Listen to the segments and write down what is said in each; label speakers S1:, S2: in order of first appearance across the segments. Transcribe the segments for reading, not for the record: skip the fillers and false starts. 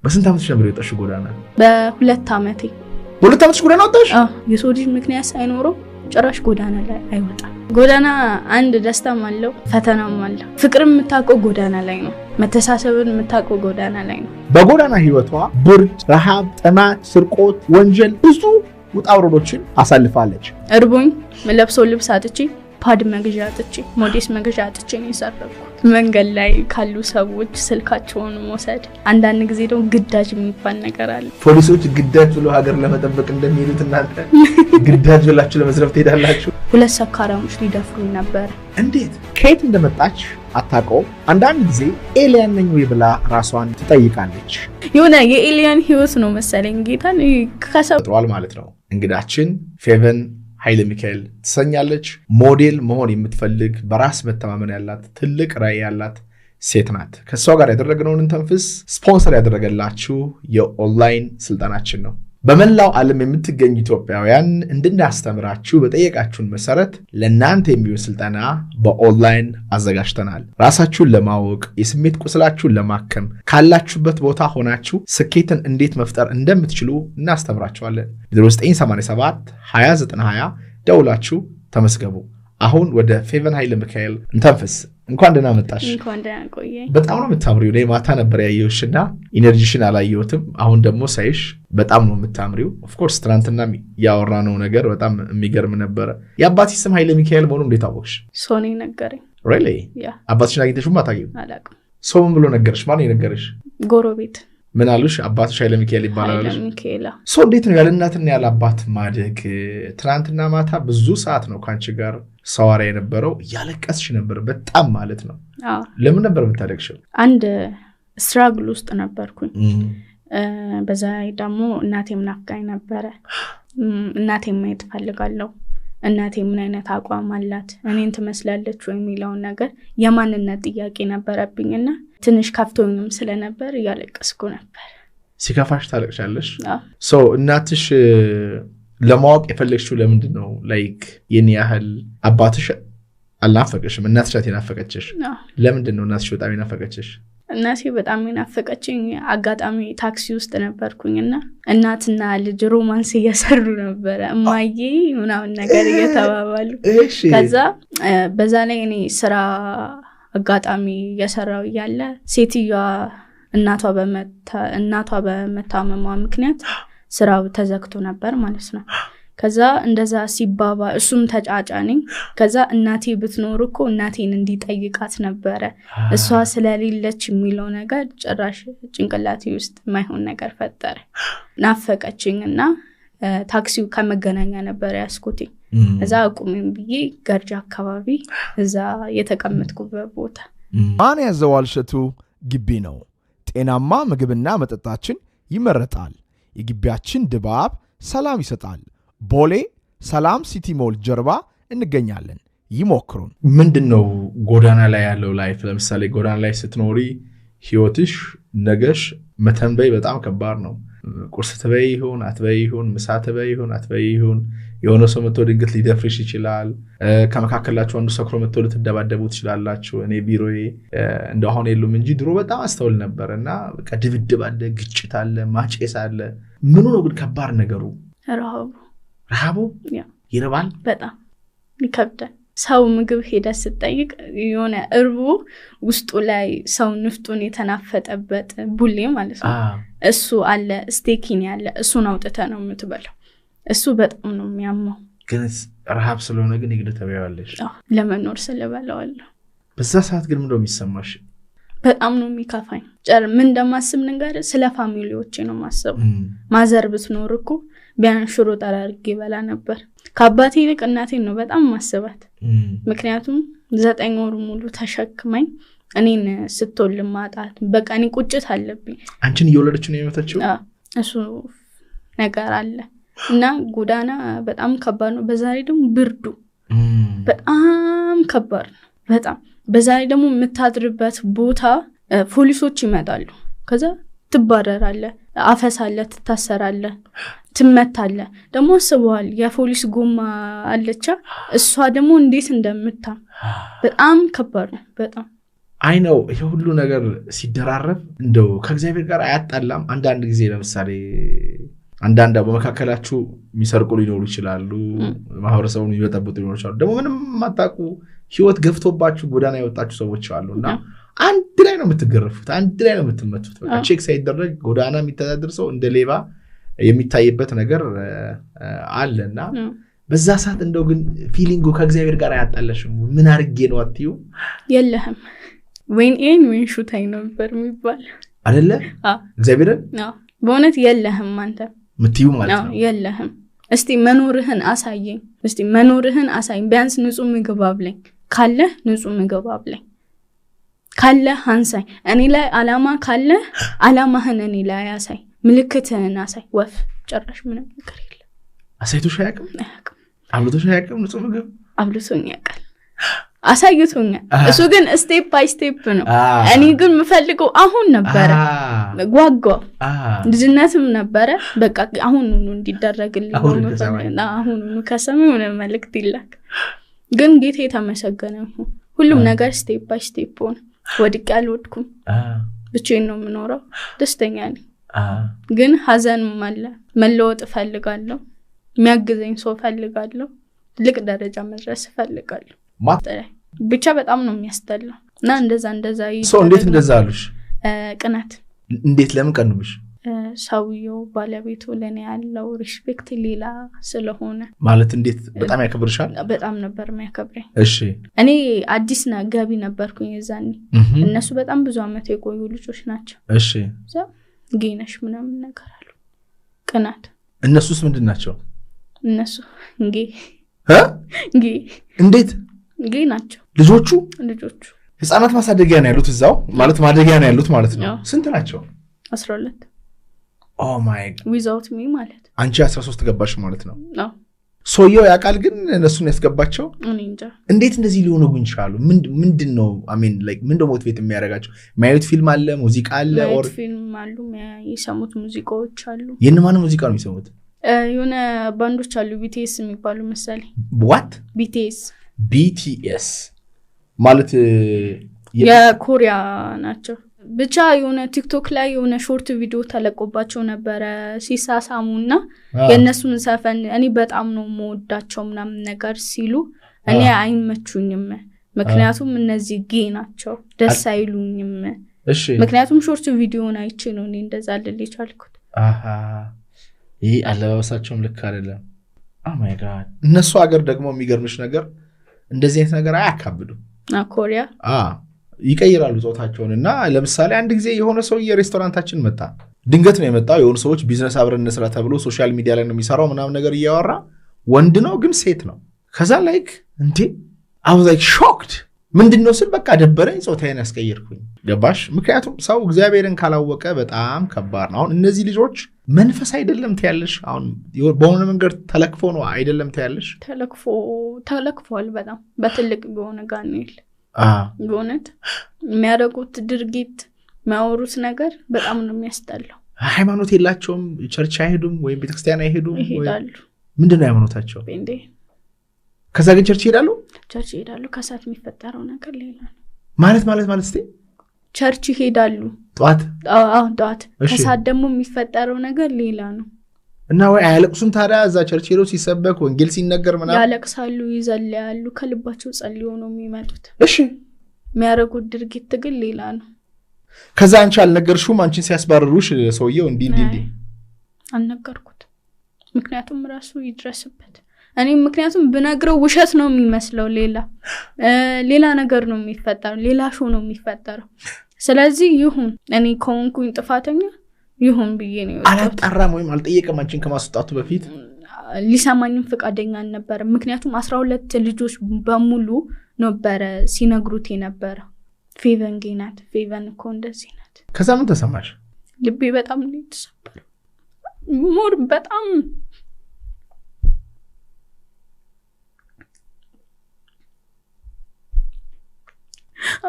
S1: በስንት ዓመትሽ ነበር የወጣሽው ጎዳና?
S2: በ2 ዓመቴ።
S1: በ2 ዓመትሽ ጎዳና ወጣሽ?
S2: አዎ። የሰው ልጅ ምክንያት ሳይኖረው ጭራሽ ጎዳና ላይ አይወጣም። ጎዳና አንድ ደስታም አለው ፈተናም አለው። ፍቅርን የምታውቀው ጎዳና ላይ ነው። መተሳሰብን የምታውቀው ጎዳና ላይ ነው።
S1: በጎዳና ህይወቷ ብርድ፣ ረሃብ፣ ጥማት፣ ስርቆት፣ ወንጀል ብዙ ውጣ ውረዶችን አሳልፋለች።
S2: እርቦኝ ለብሰው ልብስ አጥቼ pad መግዣ አጥቼ ሞዴስ መግዣ አጥቼ ነው የሰረቅኩት። መንገድ ላይ ካሉ ሰዎች ስልካቸውን መውሰድ፣ አንዳንድ ጊዜ ደግሞ ግዳጅ የሚባል ነገር አለ።
S1: ፖሊሶች ግዳጅ ብሎ ሀገር ለመጠበቅ እንደሚሄዱት እናንተ ግዳጅ ብላችሁ ለመዝረፍ ትሄዳላችሁ።
S2: 2 ሰካራሞች ሊደፍሩኝ ነበር።
S1: እንዴት ከየት እንደመጣች አታውቀውም። አንዳንድ ጊዜ alien ነኝ ወይ ብላ ራሷን ትጠይቃለች።
S2: የሆነ የ alien ህይወት ነው መሰለኝ ጌታን ከሰው
S1: ጥሯል ማለት ነው። እንግዳችን ፌቨን ኃይለ ሚካኤል ትሰኛለች። ሞዴል መሆን የምትፈልግ በራስ መተማመን ያላት ትልቅ ራዕይ ያላት ሴት ናት። ከሷ ጋር ያደረግነውን እንተንፍስ ስፖንሰር ያደረገላችሁ የኦንላይን ስልጠናችን ነው። በመላው ዓለም የምትገኙ ኢትዮጵያውያን እንድናስተምራችሁ በጠየቃችሁን መሰረት ለእናንተ የሚሆን ስልጠና በኦንላይን አዘጋጅተናል። ራሳችሁን ለማወቅ፣ የስሜት ቁስላችሁን ለማከም፣ ካላችሁበት ቦታ ሆናችሁ ስኬትን እንዴት መፍጠር እንደምትችሉ እናስተምራችኋለን። 0987 2090 ደውላችሁ ተመስገቡ። አሁን ወደ ፌቨን ኃይለ ሚካኤል እንተንፍስ። እንኳን ደህና መጣሽ።
S2: እንኳን ደህና ቆየኝ።
S1: በጣም ነው የምታምሪው። እኔ ማታ ነበር ያየሁሽና energy ሽን አላየሁትም። አሁን ደግሞ ሳይሽ በጣም ነው የምታምሪው። Of course ትናንትና ያወራነው ነገር በጣም የሚገርም ነበረ። የአባትሽ ስም ኃይለ ሚካኤል መሆኑን እንዴት አወቅሽ?
S2: ሰው ነው የነገረኝ።
S1: Really?
S2: Yeah።
S1: አባትሽን አግኝተሽም አታውቂም?
S2: አላውቅም።
S1: ሰው ምን ብሎ ነገረሽ? ማን የነገረሽ?
S2: ጎረቤት።
S1: ምን አሉሽ? አባትሽ ኃይለ ሚካኤል ይባላል አሉሽ?
S2: ኃይለ ሚካኤል።
S1: ሰው እንዴት ነው ያለ እናትና ያለ አባት ማደግ? ትናንትና ማታ ብዙ ሰዓት ነው ካንቺ ጋር ሰዋራ የነበረው፣ እያለቀስሽ ነበር በጣም ማለት ነው።
S2: አዎ።
S1: ለምን ነበር የምታለቅሽው?
S2: አንድ struggle ውስጥ ነበርኩኝ። በዛ ላይ ደግሞ እናቴም ናፍቃኝ ነበረ። እናቴም ማየት እፈልጋለሁ። እናቴ ምን አይነት አቋም አላት፣ እኔን ትመስላለች ወይ የሚለውን ነገር የማንነት ጥያቄ ነበረብኝና ትንሽ ከፍቶኝም ስለነበር እያለቀስኩ ነበር።
S1: ሲከፋሽ ታለቅሻለሽ?
S2: አዎ።
S1: So እናትሽ ለማወቅ የፈለግሽው ለምንድን ነው? Like የኔ ያህል አባትሽ አልናፈቀሽም፣ እናትሽ ናት የናፈቀችሽ።
S2: አዎ።
S1: ለምንድን ነው እናትሽ በጣም የናፈቀችሽ?
S2: እናቴ በጣም የናፈቀችኝ አጋጣሚ ታክሲ ውስጥ ነበርኩኝና እናትና ልጅ romance እየሰሩ ነበረ፣ እማዬ ምናምን ነገር እየተባባሉ። ከዛ በዛ ላይ እኔ ስራ አጋጣሚ እየሰራው እያለ ሴትዮዋ እናቷ በመታመሟ ምክንያት ስራው ተዘግቶ ነበር ማለት ነው። ከዛ እንደዛ ሲባባ እሱም ተጫጫነኝ። ከዛ እናቴ ብትኖር እኮ እናቴን እንዲጠይቃት ነበረ፣ እሷ ስለሌለች የሚለው ነገር ጭራሽ ጭንቅላቴ ውስጥ የማይሆን ነገር ፈጠረ። ናፈቀችኝና ታክሲው ከመገናኛ ነበር ያስኩትኝ። እዛ አቁሜም ብዬ ገርጃ አካባቢ እዛ የተቀመጥኩበት ቦታ።
S3: ማን ያዘዋል እሸቱ ግቢ ነው። ጤናማ ምግብና መጠጣችን ይመረጣል። የግቢያችን ድባብ ሰላም ይሰጣል። ቦሌ ሰላም ሲቲ ሞል ጀርባ እንገኛለን። ይሞክሩን።
S1: ምንድነው ጎዳና ላይ ያለው life? ለምሳሌ ጎዳና ላይ ስትኖሪ ህይወትሽ ነገሽ መተንበይ በጣም ከባድ ነው። ቁርስ ትበይ ይሁን አትበይ ይሁን፣ ምሳ ትበይ ይሁን አትበይ ይሁን፣ የሆነ ሰው መጥቶ ድንገት ሊደፍርሽ ይችላል። ከመካከላችሁ አንዱ ሰክሮ መጥቶ ልትደባደቡ ትችላላችሁ። እኔ ቢሮዬ እንደው አሁን የሉም እንጂ ድሮ በጣም አስተውል ነበር። እና በቃ ድብድብ አለ፣ ግጭት አለ፣ ማጨስ አለ። ምኑ ነው ግን ከባድ ነገሩ?
S2: ረሃቡ።
S1: ረሃቡ?
S2: Yeah።
S1: ይርባል?
S2: በጣም ይከብዳል። ሰው ምግብ ሄደ ስትጠይቅ የሆነ እርቦ ውስጡ ላይ ሰው ንፍጡን የተናፈጠበት ቡሌ ማለት ነው። እሱ አለ፣ ስቴኪኒ አለ፣ እሱን አውጥተህ ነው የምትበላው። እሱ በጣም ነው የሚያመው።
S1: ግን ረሃብ ስለሆነ ግን የግድ ትበያለሽ።
S2: አዎ፣ ለመኖር ስለበላዋለሁ።
S1: በዛ ሰዓት ግን ምንድነው የሚሰማሽ?
S2: በጣም ነው የሚከፋኝ። ምን እንደማስብ ንገር፣ ስለ family ዎቼ ነው የማስበው። Mother ብትኖር እኮ ቢያንስ ሽሮ ጠራርጌ በላ ነበር። ከአባቴ ይልቅ እናቴን ነው በጣም ማስባት። ምክንያቱም 9 ወር ሙሉ ተሸክመኝ እኔን ስትወልድ ማጣት፣ በቃ እኔ ቁጭት አለብኝ።
S1: አንቺን እየወለደች ነው የሞተችው?
S2: አዎ፣ እሱ ነገር አለ። እና ጎዳና በጣም ከባድ ነው። በዛ ላይ ደግሞ ብርዱ በጣም ከባድ ነው። በጣም በዛ ላይ ደግሞ የምታድርበት ቦታ ፖሊሶች ይመጣሉ። ከዛ ትባረራለህ፣ አፈሳለህ፣ ትታሰራለህ፣ ትመታለህ። ደግሞ አስበዋል የፖሊስ ጎማ አለቻ፣ እሷ ደግሞ እንዴት እንደምታ በጣም ከባድ ነው። በጣም
S1: አይ ነው ይሄ ሁሉ ነገር ሲደራረብ እንደው ከእግዚአብሔር ጋር አያጣላም? አንዳንድ ጊዜ ለምሳሌ አንዳንድ በመካከላችሁ የሚሰርቁ ሊኖሩ ይችላሉ፣ ማህበረሰቡን የሚበጠብጡ ሊኖሩ ይችላሉ። ደግሞ ምንም የማታውቁ ህይወት ገፍቶባችሁ ጎዳና የወጣችሁ ሰዎች አሉ እና አንድ ላይ ነው የምትገረፉት፣ አንድ ላይ ነው የምትመቱት። በቃ check ሳይደረግ ጎዳና የሚተዳደር ሰው እንደ ሌባ የሚታይበት ነገር አለ እና በዛ ሰዓት እንደው ግን feeling ኡ ከእግዚአብሔር ጋር አያጣለሽም? ምን አድርጌ ነው አትዩ?
S2: የለህም ወይን ኤን ወይን ሹታይ ነበር የሚባል
S1: አይደለ? እግዚአብሔርን
S2: በእውነት የለህም አንተ
S1: ምትዩ ማለት ነው።
S2: የለህም። እስቲ መኖርህን አሳየኝ፣ እስቲ መኖርህን አሳየኝ። ቢያንስ ንጹህ ምግብ አብለኝ ካለህ ንጹህ ምግብ አብለኝ ካለህ አንሳኝ። እኔ ላይ አላማ ካለህ አላማህን እኔ ላይ አሳይ፣ ምልክትህን አሳይ። ወፍ ጭራሽ ምንም ነገር የለም።
S1: አሳይቶሽ አያውቅም?
S2: አያውቅም።
S1: አብልቶሽ አያውቅም? ንጹህ ምግብ
S2: አብልቶኝ ያውቃል፣ አሳይቶኛል። እሱ ግን step by step ነው። እኔ ግን የምፈልገው አሁን ነበረ፣ ጓጓ ልጅነትም ነበረ። በቃ አሁኑኑ እንዲደረግልኝ አሁኑኑ ከሰማይ የሆነ መልእክት ይላክ። ግን ጌታ የተመሰገነ ይሁን፣ ሁሉም ነገር step by step ሆነ። ወድቄ አልወድኩም፣ ብቻዬን ነው የምኖረው፣ ደስተኛ ነኝ። ግን ሀዘንም አለ። መለወጥ እፈልጋለሁ፣ የሚያግዘኝ ሰው እፈልጋለሁ፣ ትልቅ ደረጃ መድረስ እፈልጋለሁ። ብቻ በጣም ነው የሚያስጠላው እና እንደዛ እንደዛ
S1: ሰው እንዴት እንደዛ አሉሽ?
S2: ቅናት።
S1: እንዴት ለምን ቀኑብሽ?
S2: ሰውየው ባለቤቱ ለኔ ያለው respect ሌላ ስለሆነ።
S1: ማለት እንዴት? በጣም ያከብርሻል?
S2: በጣም ነበር የሚያከብረኝ።
S1: እሺ።
S2: እኔ አዲስ ገቢ ነበርኩኝ የዛኔ፣ እነሱ በጣም ብዙ አመት የቆዩ ልጆች ናቸው።
S1: እሺ።
S2: gay ነሽ ምናምን ነገር አሉ። ቅናት።
S1: እነሱስ ምንድን ናቸው?
S2: እነሱ gay gay።
S1: እንዴት
S2: gay ናቸው
S1: ልጆቹ?
S2: ልጆቹ
S1: ህፃናት ማሳደጊያ ነው ያሉት እዛው ማለት ማደጊያ ነው ያሉት ማለት ነው። ስንት ናቸው?
S2: 12።
S1: Oh my
S2: without me ማለት
S1: አንቺ 13 ገባሽ ማለት ነው። ሰውየው ያውቃል ግን እነሱን ያስገባቸው?
S2: እኔ እንጃ
S1: እንዴት እንደዚህ ሊሆኑ ግን ቻሉ? ምንድን ነው I mean like ምንድን ነው motivate የሚያደርጋቸው? የሚያዩት ፊልም አለ፣ ሙዚቃ አለ፣
S2: or ፊልም አሉ፣ የሚሰሙት ሙዚቃዎች አሉ።
S1: የእነማን ሙዚቃ ነው የሚሰሙት?
S2: የሆነ ባንዶች አሉ BTS የሚባሉ መሰለኝ።
S1: What?
S2: BTS።
S1: BTS ማለት
S2: የኮሪያ ናቸው። ብቻ የሆነ ቲክቶክ ላይ የሆነ short video ተለቆባቸው ነበረ ሲሳሳሙና የእነሱን ዘፈን እኔ በጣም ነው የምወዳቸው ምናምን ነገር ሲሉ እኔ አይመቹኝም። ምክንያቱም እነዚህ gay ናቸው፣ ደስ አይሉኝም።
S1: እሺ።
S2: ምክንያቱም short video ን አይቼ ነው እኔ እንደዛ ልል የቻልኩት።
S1: አሃ ይሄ አለባበሳቸውም ልክ አይደለም። Oh my God። እነሱ ሀገር ደግሞ የሚገርምሽ ነገር እንደዚህ አይነት ነገር አያካብዱም።
S2: ኮሪያ
S1: ይቀይራሉ ጾታቸውን። እና ለምሳሌ አንድ ጊዜ የሆነ ሰውዬ ሬስቶራንታችን መጣ። ድንገት ነው የመጣው። የሆኑ ሰዎች ቢዝነስ አብረን እንስራ ተብሎ social media ላይ ነው የሚሰራው ምናምን ነገር እያወራ ወንድ ነው ግን ሴት ነው። ከዛ like እንዴ I was like shocked። ምንድነው ስል በቃ ደበረኝ፣ ጾታዬን ያስቀየርኩኝ። ገባሽ? ምክንያቱም ሰው እግዚአብሔርን ካላወቀ በጣም ከባድ ነው። አሁን እነዚህ ልጆች መንፈስ አይደለም ትያለሽ፣ አሁን በሆነ መንገድ ተለክፎ ነው አይደለም ትያለሽ።
S2: ተለክፏል በጣም በትልቅ በሆነ ጋኔል። በእውነት የሚያደርጉት ድርጊት የሚያወሩት ነገር በጣም ነው የሚያስጠላው።
S1: ሃይማኖት የላቸውም፣ church አይሄዱም ወይም ቤተክርስቲያን አይሄዱም።
S2: ይሄዳሉ።
S1: ምንድን ነው ሃይማኖታቸው?
S2: ጴንጤ።
S1: ከዛ ግን church ይሄዳሉ።
S2: Church ይሄዳሉ። ከሰዓት የሚፈጠረው ነገር ሌላ ነው።
S1: ማለት ማለት ማለት እስቲ
S2: Church ይሄዳሉ
S1: ጠዋት?
S2: አዎ ጠዋት። ከሰዓት ደግሞ የሚፈጠረው ነገር ሌላ ነው።
S1: እና ወይ አያለቅሱም ታዲያ? እዛ church ሄደው ሲሰበክ ወንጌል ሲነገር ምናምን
S2: ያለቅሳሉ፣ ይዘልያሉ። ከልባቸው ጸልዮ ነው የሚመጡት።
S1: እሺ።
S2: የሚያደርጉት ድርጊት ግን ሌላ ነው።
S1: ከዛ አንቺ አልነገርሽውም? አንቺን ሲያስባርሩሽ ሰውየው እንዲህ እንዲህ እንዲህ?
S2: አልነገርኩት። ምክንያቱም ራሱ ይድረስበት። እኔ ምክንያቱም ብነግረው ውሸት ነው የሚመስለው፣ ሌላ ሌላ ነገር ነው የሚፈጠረው፣ ሌላ show ነው የሚፈጠረው። ስለዚህ ይሁን እኔ ከሆንኩኝ ጥፋተኛ ይሁን ብዬ ነው የወጣሁት።
S1: አላጣራም ወይም አልጠየቀም አንቺን ከማስወጣቱ በፊት?
S2: ሊሰማኝም ፈቃደኛ አልነበረም። ምክንያቱም 12 ልጆች በሙሉ ነበረ ሲነግሩት የነበረ ፌቨን gay ናት፣ ፌቨን እኮ እንደዚህ ናት።
S1: ከዛ ምን ተሰማሽ?
S2: ልቤ በጣም ነው የተሰበረው። More በጣም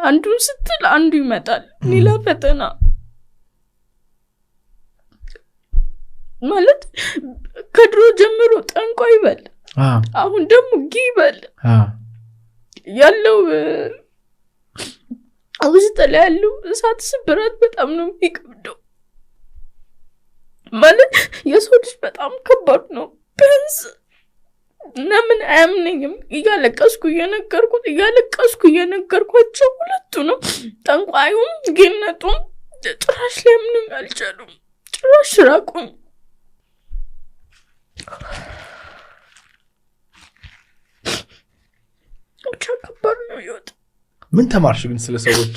S2: አንዱን ስትል አንዱ ይመጣል፣ ሌላ ፈተና ማለት ከድሮ ጀምሮ ጠንቋይ ይበል፣ አሁን ደግሞ gay ይበል ያለው ውስጥ ላይ ያለው እሳት ስብራት በጣም ነው የሚከብደው። ማለት የሰው ልጅ በጣም ከባድ ነው። ቢያንስ ለምን አያምነኝም? እያለቀስኩ እየነገርኩት እያለቀስኩ እየነገርኳቸው ሁለቱንም ጠንቋዩም ጌነቱም ጭራሽ ሊያምኑኝ አልቻሉም። ጭራሽ ራቁኝ። ብቻ ከባድ ነው ህይወት።
S1: ምን ተማርሽ ግን ስለ ሰዎች?